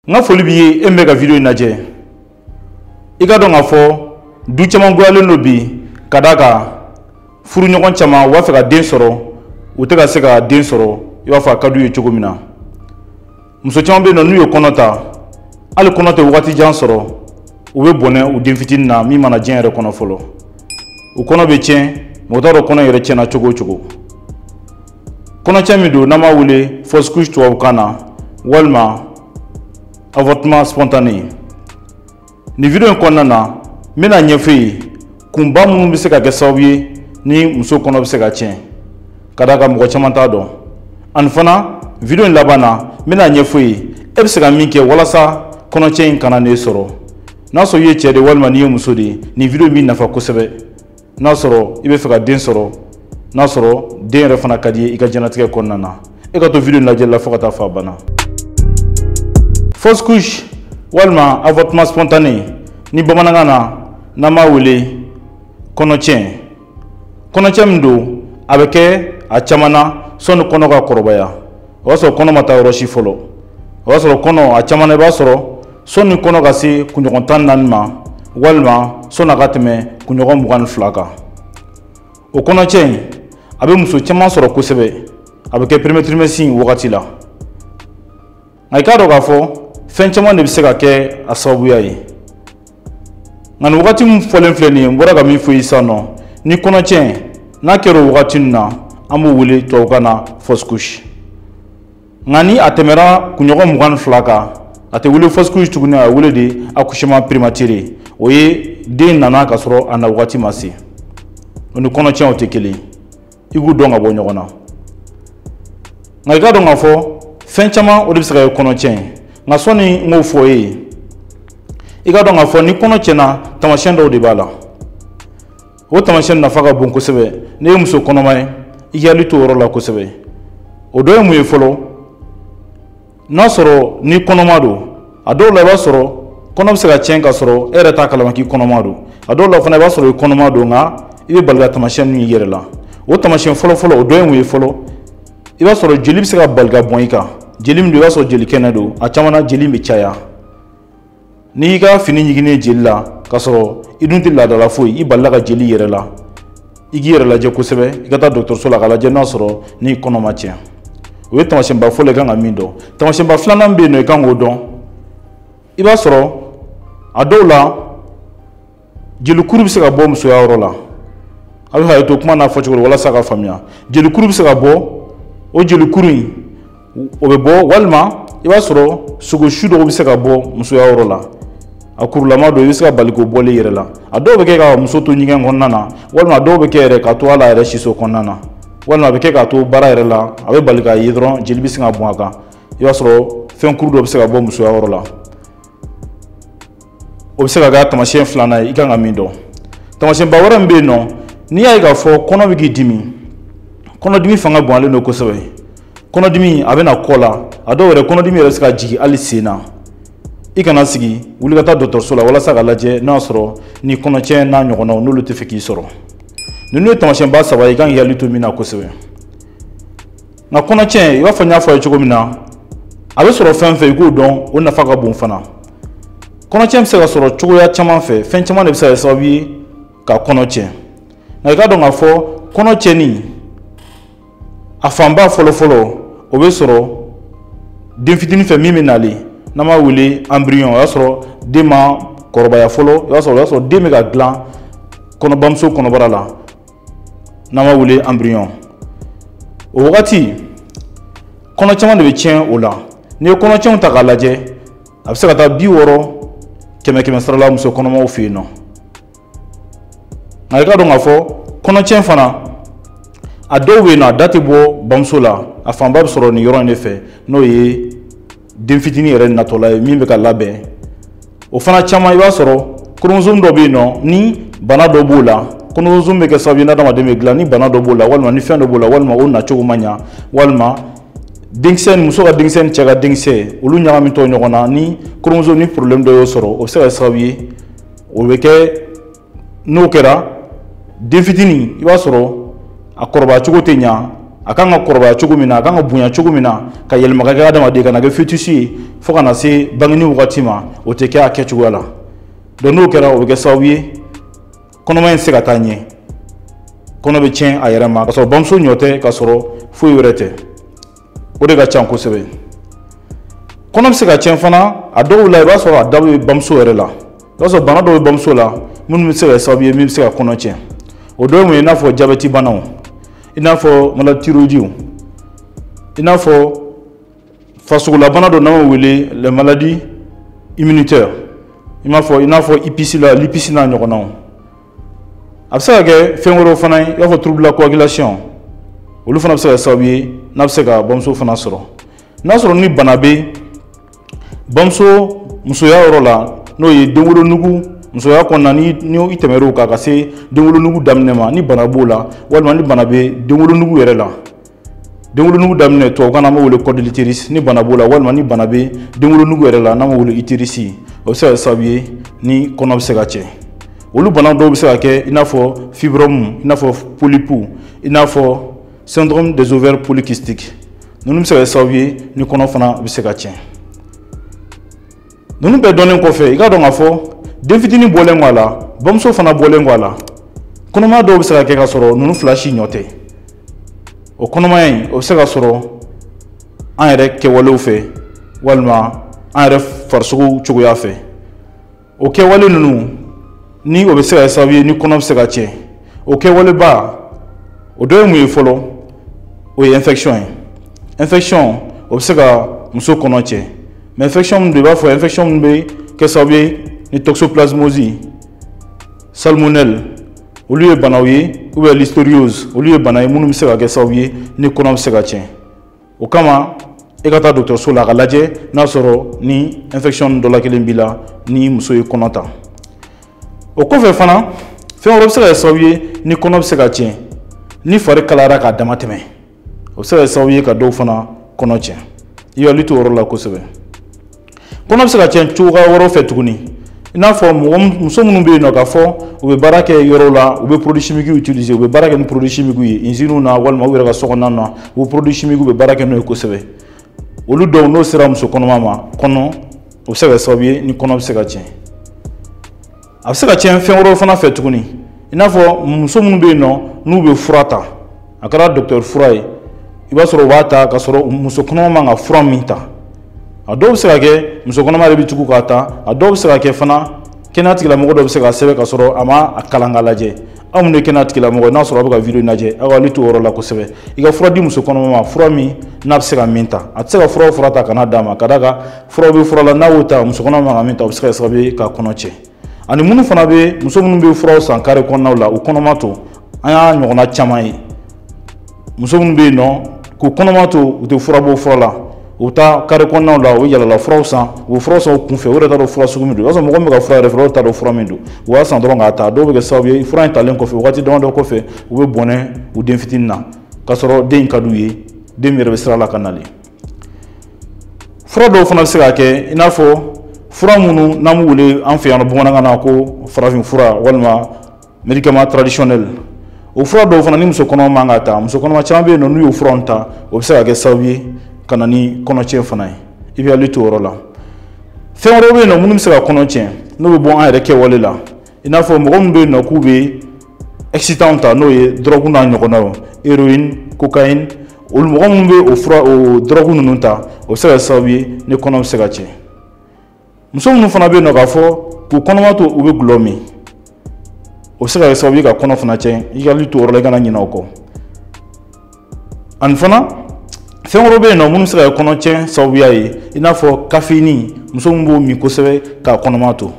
N ka foli b'i ye, e min bɛ ka vidéo in lajɛ. I ka dɔn k'a fɔ du caman goyalen don bi ka d'a kan furuɲɔgɔn caman u b'a fɛ ka den sɔrɔ, u tɛ ka se ka den sɔrɔ i b'a fɔ a ka d'u ye cogo min na. Muso caman bɛ yen nɔ, n'u ye kɔnɔ ta, hali kɔnɔ tɛ wagati jan sɔrɔ, u bɛ bɔnɛ u den fitinin na min mana diɲɛ yɛrɛ kɔnɔ fɔlɔ. U kɔnɔ bɛ tiɲɛ, mɔgɔ t'a dɔn kɔnɔ yɛrɛ tiɲɛna cogo o cogo. Kɔnɔtiɲɛ min don n'an b'a wele fausse couche tubabukan na walima avortement spontané. Nin vidéo in kɔnɔna na, n bɛna ɲɛfɔ i ye kunba minnu bɛ se ka kɛ sababu ye ni muso kɔnɔ bɛ se ka tiɲɛ, ka d'a kan mɔgɔ caman t'a dɔn. Ani fana vidéo in laban na, n bɛna ɲɛfɔ i ye e bɛ se ka min kɛ walasa kɔnɔtiɲɛ in kana n'e sɔrɔ. N'a sɔrɔ i ye cɛ de ye walima n'i ye muso de ye, nin vidéo in b'i nafa kosɛbɛ. N'a sɔrɔ i bɛ fɛ ka den sɔrɔ, n'a sɔrɔ den yɛrɛ fana ka di i ye i ka diɲɛlatigɛ kɔnɔna na, e ka to vidéo in lajɛli la fo ka taa fɔ a banna. Fausse couche walima avortement spontané ni bamanankan na n'an b'a wele kɔnɔtiɲɛ. Kɔnɔtiɲɛ min don, a bɛ kɛ a caman na sɔnni kɔnɔ ka kɔrɔbaya. O y'a sɔrɔ kɔnɔ ma taa yɔrɔ si fɔlɔ. O y'a sɔrɔ kɔnɔ a caman na, i b'a sɔrɔ sɔnni kɔnɔ ka se kunɲɔgɔn 14 ma walima sɔnni a ka tɛmɛ kunɲɔgɔn 22 kan. O kɔnɔtiɲɛ in a bɛ muso caman sɔrɔ kosɛbɛ, a bɛ kɛ premier trimestre in wagati la. Nka i k'a dɔn k'a fɔ fɛn caman de bɛ se ka kɛ a sababuya ye. Nka nin wagati min fɔlen filɛ nin ye, n bɔra ka min fɔ i sisan nɔ, ni kɔnɔtiɲɛ n'a kɛra o wagati ninnu na, an b'o wele tubabukan na fausse couche. Nka ni a tɛmɛra kunɲɔgɔn 22 kan, a tɛ wele fausse couche tuguni, a bɛ wele de accouchement prématuré. O ye den nana ka sɔrɔ a na wagati ma se. O ni kɔnɔtiɲɛw tɛ kelen ye, i k'u dɔn ka bɔ ɲɔgɔn na. Nka i k'a dɔn k'a fɔ fɛn caman o de bɛ se ka kɛ kɔnɔtiɲɛ ye. Nka sɔnni n k'o fɔ e ye, i k'a dɔn k'a fɔ ni kɔnɔ tiɲɛna, taamasiyɛn dɔw de b'a la. O taamasiyɛn nafa ka bon kosɛbɛ. N'i ye muso kɔnɔma ye, i k'i hakili to o yɔrɔ la kosɛbɛ. O dɔ ye mun ye fɔlɔ? N'a sɔrɔ ni kɔnɔma don, a dɔw la i b'a sɔrɔ kɔnɔ bɛ se ka tiɲɛ ka sɔrɔ e yɛrɛ t'a kalama k'i kɔnɔma don. A dɔw la fana i b'a sɔrɔ i kɔnɔma don, nka i bɛ bali ka taamasiyɛn ninnu y'i yɛrɛ la. O taamasiyɛn fɔlɔ-fɔlɔ, o dɔ ye mun ye fɔlɔ? I b'a sɔrɔ joli bɛ se ka bali ka bɔn i kan. Jeli min don, i b'a sɔrɔ jeli kɛnɛ don, a caman na jeli bɛ caya. N'i y'i ka fini ɲiginnen jeli la k'a sɔrɔ i dun tɛ laadala foyi, i balila ka jeli yɛrɛ la, i k'i yɛrɛ lajɛ kosɛbɛ, i ka taa dɔgɔtɔrɔso la k'a lajɛ n'a sɔrɔ n'i kɔnɔ ma tiɲɛ. O ye taamasiyɛnba fɔlɔ i kan ka min dɔn. Taamasiyɛnba filanan bɛ yen nɔ, i kan k'o dɔn. I b'a sɔrɔ a dɔw la jelikuru bɛ se ka bɔ musoya yɔrɔ la. A bɛ hakɛ to kuma n'a fɔcogo la walasa ka faamuya. Jelikuru bɛ se ka bɔ, o jelikuru in o bɛ bɔ, walima i b'a sɔrɔ sogosu dɔw bɛ se ka bɔ musoya yɔrɔ la. A kurulama don, i bɛ se ka bali k'o bɔlen yɛrɛ la. A dɔw bɛ kɛ ka muso to ɲɛgɛn kɔnɔna na, walima a dɔw bɛ kɛ yɛrɛ ka to hali a yɛrɛ siso kɔnɔna na, walima a bɛ kɛ k'a to baara yɛrɛ la, a bɛ bali k'a ye dɔrɔn jeli bɛ sin ka bɔn a kan. I b'a sɔrɔ fɛn kuru dɔ bɛ se ka bɔ musoya yɔrɔ la. O bɛ se ka kɛ taamasiyɛn filanan ye i kan ka min dɔn. Taamasiyɛnba wɛrɛ min bɛ yen nɔ, n'i y'a ye k'a fɔ kɔnɔ bɛ k'i dimi, kɔnɔdimi fanga bonyalen don kosɛbɛ. Kɔnɔdimi a bɛ na kɔ la, a dɔw yɛrɛ kɔnɔdimi yɛrɛ bɛ se ka jigin hali sen na. I kana sigi, wuli ka taa dɔgɔtɔrɔso la walasa ka lajɛ n'a sɔrɔ ni kɔnɔtiɲɛ n'a ɲɔgɔnnaw n'olu tɛ fɛ k'i sɔrɔ. Ninnu ye taamasiyɛnba saba ye i kan k'i hakili to min na kosɛbɛ. Nka kɔnɔtiɲɛ, i b'a fɔ n y'a fɔ a ye cogo min na, a bɛ sɔrɔ fɛn fɛn i k'o dɔn, o nafa ka bon fana. Kɔnɔtiɲɛ bɛ se ka sɔrɔ cogoya caman fɛ, fɛn caman de bɛ se ka kɛ sababu ye ka kɔnɔ tiɲɛ. Nka i k'a dɔn k'a fɔ kɔnɔ tiɲɛni a fanba fɔlɔfɔlɔ o bɛ sɔrɔ den fitinin fɛ min bɛ nalen, n'an b'a wele embryon. O y'a sɔrɔ den ma kɔrɔbaya fɔlɔ, o y'a sɔrɔ den bɛ ka dilan kɔnɔbamuso kɔnɔbara la, n'an b'a wele embryon. O wagati kɔnɔ caman de bɛ tiɲɛ o la. N'i ye kɔnɔtiɲɛw ta k'a lajɛ, a bɛ se ka taa 60 100 sara la muso kɔnɔmaw fɛ yen nɔ. Nka i k'a dɔn k'a fɔ kɔnɔtiɲɛ fana a dɔw bɛ yen nɔ, a da tɛ bɔ bamuso la, a fanba bɛ sɔrɔ nin yɔrɔ in de fɛ, n'o ye den fitinin yɛrɛ natɔla ye min bɛ ka labɛn. O fana caman i b'a sɔrɔ chromosome dɔ bɛ yen nɔ, ni bana dɔ b'o la, chromosome bɛ kɛ sababu ye n'adamaden bɛ dilan, ni bana dɔ b'o la walima ni fɛn dɔ b'o la, walima o nacogo ma ɲa, walima denkisɛ ni muso ka denkisɛ ni cɛ ka denkisɛ olu ɲagamitɔ ɲɔgɔn na, ni chromosome ni problème dɔ y'o sɔrɔ, o bɛ se ka kɛ sababu ye o bɛ kɛ. N'o kɛra den fitinin, i b'a sɔrɔ a kɔrɔbaya cogo tɛ ɲa, A kan ka kɔrɔbaya cogo min na, a kan ka bonya cogo min na, ka yɛlɛma ka kɛ adamaden, ka na kɛ fœtus ye, fo ka na se bangeni wagati ma, o tɛ kɛ a kɛcogoya la. Donc n'o kɛra, o bɛ kɛ sababu ye kɔnɔmaya in tɛ se ka taa ɲɛ, kɔnɔ bɛ tiɲɛ a yɛrɛ ma, ka sɔrɔ bamuso ɲɔ tɛ, ka sɔrɔ foyi wɛrɛ tɛ. O de ka ca kosɛbɛ. Kɔnɔ bɛ se ka tiɲɛ fana a dɔw la, i b'a sɔrɔ a da bɛ bamuso yɛrɛ la. I b'a sɔrɔ bana dɔw bɛ bamuso la minnu bɛ se ka kɛ sababu ye min bɛ se ka kɔnɔ tiɲɛ. O dɔw ye mun ye? I n'a fɔ jabɛti banaw, i n'a fɔ maladie thyroïde, i n'a fɔ farisogolabana dɔ n'an b'o wele les maladies immunitaires, i n'a fɔ IPC la, l'IPC n'a ɲɔgɔnnaw. A bɛ se ka kɛ fɛn wɛrɛw fana ye, i b'a fɔ trouble de la coagulation, olu fana bɛ se ka kɛ sababu ye n'a bɛ se ka bamuso fana sɔrɔ. N'a sɔrɔ ni bana bɛ bamuso musoya yɔrɔ la, n'o ye denwolonugu musoya kɔnɔna, ni i tɛmɛr'o kan ka se denwolonugu daminɛ ma, ni bana b'o la, walima ni bana bɛ denwolonugu yɛrɛ la, denwolonugu daminɛ tubabukan na an b'o wele col de l'utérus, ni bana b'o la, walima ni bana bɛ denwolonugu yɛrɛ la n'an b'o wele utérus, o bɛ se ka kɛ sababu ye ni kɔnɔ bɛ se ka tiɲɛ. Olu bana dɔw bɛ se ka kɛ i n'a fɔ fibrome, i n'a fɔ polype, i n'a fɔ syndrome des ovaires polykystiques. Ninnu bɛ se ka kɛ sababu ye ni kɔnɔ fana bɛ se ka tiɲɛ. Ninnu bɛɛ dɔnnen kɔfɛ, i k'a dɔn k'a fɔ den fitinin bɔlen kɔ a la, bamuso fana bɔlen kɔ a la, kɔnɔmaya dɔw bɛ se ka kɛ ka sɔrɔ ninnu fila si ɲɔ tɛ. O kɔnɔmaya in, o bɛ se ka sɔrɔ an yɛrɛ kɛwalew fɛ, walima an yɛrɛ farisogo cogoya fɛ. O kɛwale ninnu ni o bɛ se ka kɛ sababu ye ni kɔnɔ bɛ se ka tiɲɛ. O kɛwaleba, o dɔ ye mun ye fɔlɔ? O ye infection ye. Infection, o bɛ se ka muso kɔnɔ tiɲɛ. Mais infection min don, i b'a fɔ infection min bɛ kɛ sababu ye ni toxoplasmose, salmonelle, olu ye banaw ye, ou bien listeriose, olu ye bana ye minnu bɛ se ka kɛ sababu ye ni kɔnɔ bɛ se ka tiɲɛ. O kama e ka taa dɔgɔtɔrɔso la a ka lajɛ n'a sɔrɔ ni infection dɔ la kelen b'i la ni muso ye kɔnɔ ta. O kɔfɛ fana, fɛn wɛrɛ bɛ se ka kɛ sababu ye ni kɔnɔ bɛ se ka tiɲɛ, ni fari kalayara k'a dama tɛmɛ, o bɛ se ka kɛ sababu ye ka dɔw fana kɔnɔ tiɲɛ. I hakili to o yɔrɔ la kosɛbɛ. Kɔnɔ bɛ se ka tiɲɛ cogoya wɛrɛw fɛ tuguni, i n'a fɔ mɔgɔ muso minnu bɛ yen nɔ k'a fɔ u bɛ baara kɛ yɔrɔw la, u bɛ produits chimiques utiliser, u bɛ baara kɛ ni produits chimiques ye usines na, walima u yɛrɛ ka sokɔnɔna na, u bɛ produits chimiques, u bɛ baara kɛ n'o ye kosɛbɛ. Olu dɔw n'o sera muso kɔnɔma ma, kɔnɔ o bɛ se ka kɛ sababu ye ni kɔnɔ bɛ se ka tiɲɛ. A bɛ se ka tiɲɛ fɛn wɛrɛw fana fɛ tuguni, i n'a fɔ muso minnu bɛ yen nɔ n'u bɛ fura ta, a kɛra docteur fura ye, i b'a sɔrɔ u b'a ta k'a sɔrɔ muso kɔnɔma man ka fura min ta. A dɔw bɛ se ka kɛ muso kɔnɔma yɛrɛ bɛ tugu k'a ta, a dɔw bɛ se ka kɛ fana kɛnɛya tigilamɔgɔ dɔ bɛ se ka sɛbɛn k'a sɔrɔ a ma a kalan k'a lajɛ. Aw minnu ye kɛnɛya tigilamɔgɔ, n'a sɔrɔ aw bɛ ka vidéo lajɛ, aw hakili to o yɔrɔ la kosɛbɛ. I ka fura di muso kɔnɔma ma, fura min n'a bɛ se ka min ta, a tɛ se ka fura o fura ta ka n'a d'a ma, ka d'a kan furaw bɛ fura la, n'a y'o ta muso kɔnɔma man ka min ta, o bɛ se ka kɛ sababu ye k'a kɔnɔ tiɲɛ. Ani minnu fana bɛ, muso minnu bɛ furaw san kare kɔnɔnaw la, u kɔnɔma to, an y'a ɲɔgɔnna caman ye. Muso minnu bɛ yen nɔ k'u kɔnɔma to, u tɛ fura bɔ fura la, u bɛ taa kare kɔnɔnaw la, u bɛ yalala furaw san, u bɛ furaw san u kunfɛ, u yɛrɛ t'a dɔn fura sugu min don. I b'a sɔrɔ mɔgɔ min bɛ ka fura yɛrɛ feere, olu t'a dɔn fura min don, u b'a san dɔrɔn k'a ta. Dɔw bɛ kɛ sababu ye fura in talen kɔfɛ, wagati damadɔ kɔfɛ, u bɛ bɔnɛ u den fitinin na, k'a sɔrɔ den in ka d'u ye, den min yɛrɛ bɛ sira la ka nalen. Fura dɔw fana bɛ se ka kɛ i n'a fɔ fura minnu n'an b'u wele an fɛ yan nɔ bamanankan na ko farafin fura walima médicament traditionnel. O fura dɔw fana ni muso kɔnɔma man ka ta, muso kɔnɔma caman bɛ yen nɔ n'u y'o furaw ta, o bɛ se ka kɛ sababu ye ka na ni kɔnɔtiɲɛ fana ye. I bɛ hakili to o yɔrɔ la. Fɛn wɛrɛw bɛ yen nɔ minnu bɛ se ka kɔnɔ tiɲɛ, n'o bɛ bɔ an yɛrɛ kɛwale la, i n'a fɔ mɔgɔ minnu bɛ yen nɔ k'u bɛ excitant ta, n'o ye drogue n'a ɲɔgɔnnaw, héroïne, cocaïne, olu mɔgɔ minnu bɛ o fura o drogue ninnu ta, o bɛ se ka kɛ sababu ye ni kɔnɔ bɛ se ka tiɲɛ. Muso minnu fana bɛ yen nɔ k'a fɔ k'u kɔnɔma to u bɛ gulɔ min, o bɛ se ka kɛ sababu ye ka kɔnɔ fana tiɲɛ. I ka hakili to o yɔrɔ la, i kana ɲinɛ o kɔ. Ani fana fɛn wɛrɛw bɛ yen nɔ minnu bɛ se ka kɛ kɔnɔtiɲɛ sababuya ye, i n'a fɔ kafeini, muso min b'o min kosɛbɛ k'a kɔnɔma to.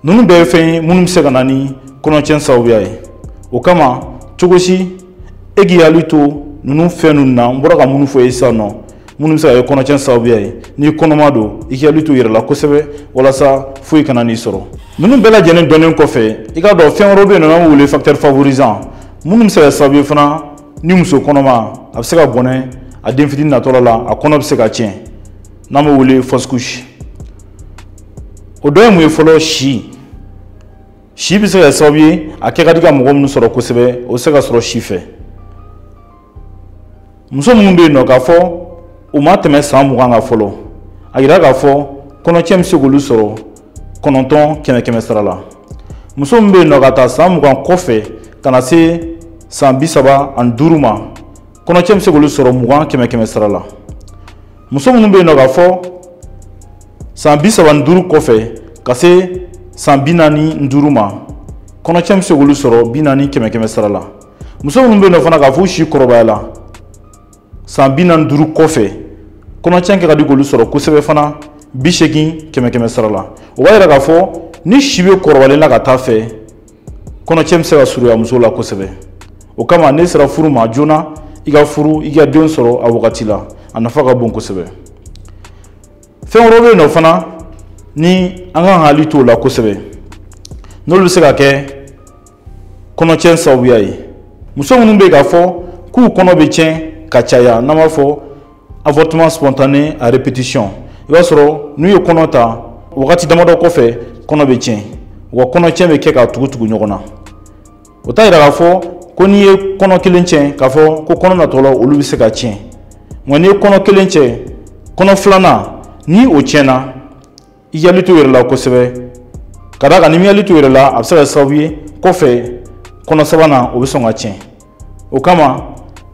Ninnu bɛɛ ye fɛn ye minnu bɛ se ka na ni kɔnɔtiɲɛ sababuya ye. O kama cogo si e k'i hakili to ninnu fɛn ninnu na, n bɔra ka minnu fɔ e ye sisan nɔ, minnu bɛ se ka kɛ kɔnɔtiɲɛ sababuya ye. N'i kɔnɔma don, i k'i hakili to i yɛrɛ la kosɛbɛ walasa foyi kana n'i sɔrɔ. Ninnu bɛɛ lajɛlen dɔnnen kɔfɛ, i k'a dɔn fɛn wɛrɛw bɛ yen nɔ n'an b'o wele facteur favorisant, minnu bɛ se ka kɛ sababu ye fana ni muso kɔnɔma a bɛ se ka bɔnɛ a den fitinin natɔla la, a kɔnɔ bɛ se ka tiɲɛ, n'an b'o wele fausse couche. O dɔ ye mun ye fɔlɔ? Si. Si bɛ se ka kɛ sababu ye a kɛ ka di ka mɔgɔ minnu sɔrɔ kosɛbɛ, o bɛ se ka sɔrɔ si fɛ. Muso minnu bɛ yen nɔ k'a fɔ u ma tɛmɛ san 20 kan fɔlɔ, a yira k'a fɔ kɔnɔcɛ bɛ se k'olu sɔrɔ 9 100 sara la. Muso min bɛ yen nɔ ka taa san 20 kɔfɛ ka na se san 35 ma, kɔnɔcɛ bɛ se k'olu sɔrɔ 20 100 sara la. Muso minnu bɛ yen nɔ k'a fɔ san 35 kɔfɛ ka se san 45 ma, kɔnɔcɛ bɛ se k'olu sɔrɔ 40 100 sara la. Muso minnu bɛ yen nɔ fana k'a fɔ u si kɔrɔbaya la san 45 kɔfɛ, kɔnɔcɛ kɛ ka di k'olu sɔrɔ kosɛbɛ fana 80 100 sara la. O b'a yira k'a fɔ ni si bɛ kɔrɔbalen la ka taa fɛ, kɔnɔcɛ bɛ se ka surunya muso la kosɛbɛ. O kama n'e sera furu ma joona, i ka furu, i ka den sɔrɔ a wagati la, a nafa ka bon kosɛbɛ. Fɛn wɛrɛw bɛ yen nɔ fana ni an kan hakili t'o la kosɛbɛ, n'olu bɛ se ka kɛ kɔnɔcɛ sababuya ye. Muso minnu bɛ yen k'a fɔ k'u kɔnɔ bɛ tiɲɛ ka caya, n'an b'a fɔ avortement spontané à répétition, i b'a sɔrɔ n'u ye kɔnɔ ta wagati damadɔ kɔfɛ, kɔnɔ bɛ tiɲɛ, wa kɔnɔcɛ bɛ kɛ ka tugu tugu ɲɔgɔn na. O t'a yira k'a fɔ ko n'i ye kɔnɔ kelen tiɲɛ k'a fɔ ko kɔnɔ natɔ la olu bɛ se ka tiɲɛ, nka n'i ye kɔnɔ kelen tiɲɛ, kɔnɔ filanan ni o tiɲɛna, i hakili t'o yɛrɛ la kosɛbɛ. Ka d'a kan n'i m'i hakili t'o yɛrɛ la, a bɛ se ka kɛ sababu ye kɔfɛ kɔnɔ sabanan o bɛ sɔn ka tiɲɛ. O kama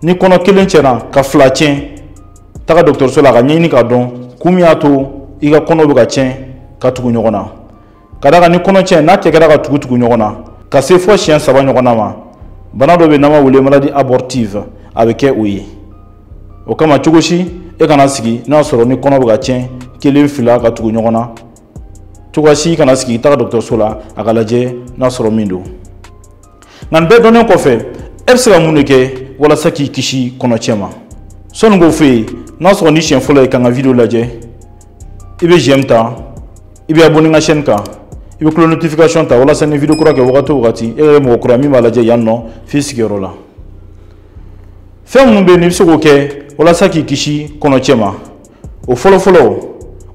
ni kɔnɔ kelen tiɲɛna ka fila tiɲɛ, taga dɔgɔtɔrɔso la ka ɲɛɲini k'a dɔn kun min y'a to i ka kɔnɔ bɛ ka tiɲɛ ka tugu ɲɔgɔn na. Ka d'a kan ni kɔnɔ tiɲɛ n'a kɛra ka tugu tugu ɲɔgɔn na ka se fo siɲɛ 3 ɲɔgɔnna ma, bana dɔ bɛ yen n'an b'a wele maladie abortive, a bɛ kɛ o ye. O kama cogo si e kana sigi n'a sɔrɔ ni kɔnɔ bɛ ka tiɲɛ 1 2 ka tugu ɲɔgɔn na, cogoya si kana sigi, i taga dɔgɔtɔrɔso la a ka lajɛ n'a sɔrɔ min don. Nka nin bɛɛ dɔnnen kɔfɛ, e bɛ se ka mun de kɛ walasa k'i kisi kɔnɔcɛ ma? Sɔnni k'o f'e ye, n'a sɔrɔ ni siɲɛ fɔlɔ ye ka n ka video lajɛ, i bɛ j'aime ta, i bɛ abonné n ka chaîne kan, i bɛ cloche notification ta walasa ni video kura kɛ wagati o wagati, e yɛrɛ ye mɔgɔ kura min b'a lajɛ yan nɔ f'i sigiyɔrɔ la. Fɛn minnu bɛ yen n'i bɛ se k'o kɛ walasa k'i kisi kɔnɔcɛ ma, o fɔlɔfɔlɔ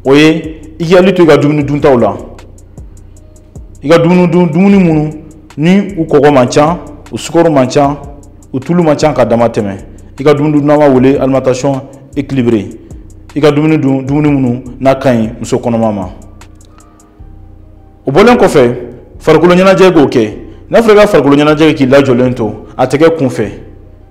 o ye i k'i hakili to i ka dumuni duntaw la. I ka dumuni dun, dumuni minnu ni u kɔgɔ man ca, u sukaro man ca, u tulu man ca ka dama tɛmɛ. I ka dumuni dun n'an b'a wele alimentation équilibrée. I ka dumuni dun, dumuni minnu n'a ka ɲi muso kɔnɔma ma. O bɔlen kɔfɛ, farikolo ɲɛnajɛ k'o kɛ. N'a fɔra i ka farikolo ɲɛnajɛ kɛ k'i lajɔlen to, a tɛ kɛ kunfɛ,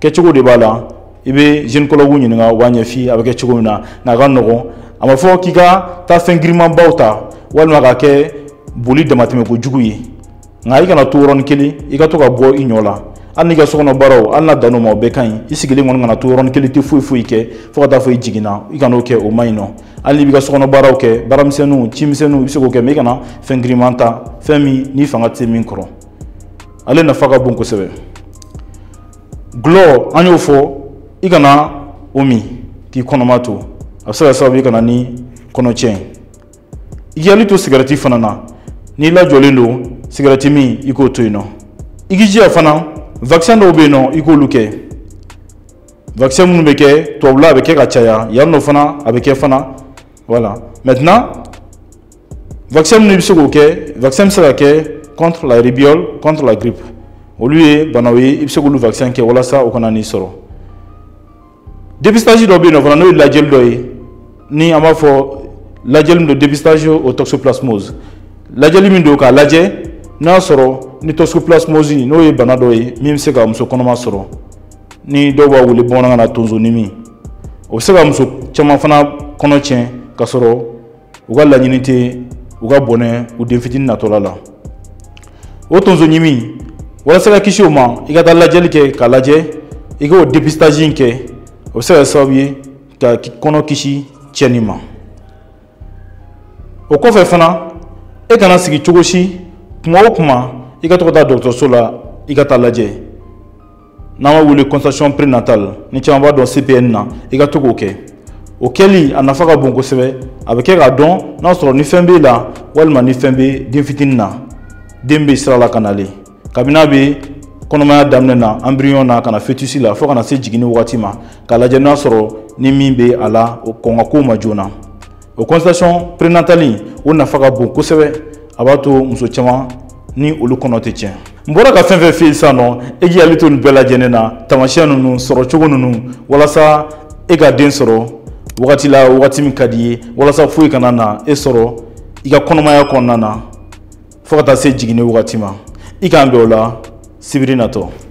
kɛcogo de b'a la. I bɛ gynécologue ɲininka, u b'a ɲɛf'i ye a bɛ kɛ cogo min na, nka a ka nɔgɔn. A ma fɔ k'i ka taa fɛn girinmanbaw ta walima k'a kɛ boli damatɛmɛ kojugu ye, nka i kana to yɔrɔnin kelen, i ka to ka bɔ i ɲɔ la. Hali n'i ka sokɔnɔ baaraw, hali n'a dann'o ma, o bɛɛ ka ɲi. I sigilen kɔni kana to yɔrɔnin kelen, tɛ foyi foyi kɛ fo ka taa fɔ i jiginna, i kan'o kɛ, o man ɲi nɔ. Hali n'i b'i ka sokɔnɔ baaraw kɛ, baaramisɛnninw, cimisɛnninw, i bɛ se k'o kɛ, mɛ i kana fɛn girinman ta, fɛn min n'i fanga tɛ se min kɔrɔ. Ale nafa ka bon kosɛbɛ. Gulɔ, an y'o fɔ, i kana o min k'i kɔnɔma to, a bɛ se ka kɛ sababu ye ka na ni kɔnɔcɛn ye. I k'i hakili to sigɛrɛti fana na, n'i lajɔlen don sigɛrɛti min, i k'o to yen nɔ. I k'i jija fana, vaccin dɔw bɛ yen nɔ, i k'olu kɛ. Vaccin minnu bɛ kɛ tubabula, a bɛ kɛ ka caya yan nɔ fana, a bɛ kɛ fana. Voilà. Maintenant, vaccin minnu i bɛ se k'o kɛ, vaccin bɛ se ka kɛ contre la rubéole, contre la grippe. Olu ye banaw ye, i bɛ se k'olu vaccin kɛ walasa o kana n'i sɔrɔ. Dépistage dɔ bɛ yen nɔ fana, n'o ye lajɛli dɔ ye, ni an b'a fɔ lajɛli min don dépistage au toxoplasmose. Lajɛli min don k'a lajɛ n'a y'a sɔrɔ ni toxoplasmose, n'o ye bana dɔ ye min bɛ se ka muso kɔnɔma sɔrɔ, ni dɔw b'a wele bamanankan na tonsoɲimi, o bɛ se ka muso caman fana kɔnɔ tiɲɛ k'a sɔrɔ u ka laɲini tɛ u ka bɔnɛ u den fitinin natɔla la. O tonsoɲimi, walasa ka kisi o ma, i ka taa lajɛli kɛ k'a lajɛ, i k'o dépistage in kɛ, o bɛ se ka kɛ sababu ye ka kɔnɔ kisi tiɲɛni ma. O kɔfɛ fana, e kana sigi cogo si, kuma o kuma i ka to ka taa dɔgɔtɔrɔso la, i ka taa lajɛ, n'an b'a wele consultation prénatale, ni caman b'a dɔn CPN na, i ka to k'o kɛ. O kɛli a nafa ka bon kosɛbɛ. A bɛ kɛ k'a dɔn n'a sɔrɔ ni fɛn b'e la walima ni fɛn bɛ den fitinin na, den bɛ sira la ka nalen, kabini a bɛ kɔnɔmaya daminɛ na, embryon na, ka na fœtus la, fo ka na se jiginni wagati ma, k'a lajɛ n'a sɔrɔ ni min bɛ a la, o kɔn ka k'o ma joona. O consultation prénatale, o nafa ka bon kosɛbɛ. A b'a to muso caman ni olu kɔnɔ tɛ tiɲɛ. N bɔra ka fɛn fɛn f'i ye sisan nɔ, e k'i hakili to nin bɛɛ lajɛlen na, taamasiyɛn ninnu, sɔrɔcogo ninnu, walasa e ka den sɔrɔ wagati la, wagati min ka di i ye, walasa foyi kana na e sɔrɔ i ka kɔnɔmaya kɔnɔna na fo ka taa se jiginni wagati ma. I k'an bɛn o la sibiri natɔ.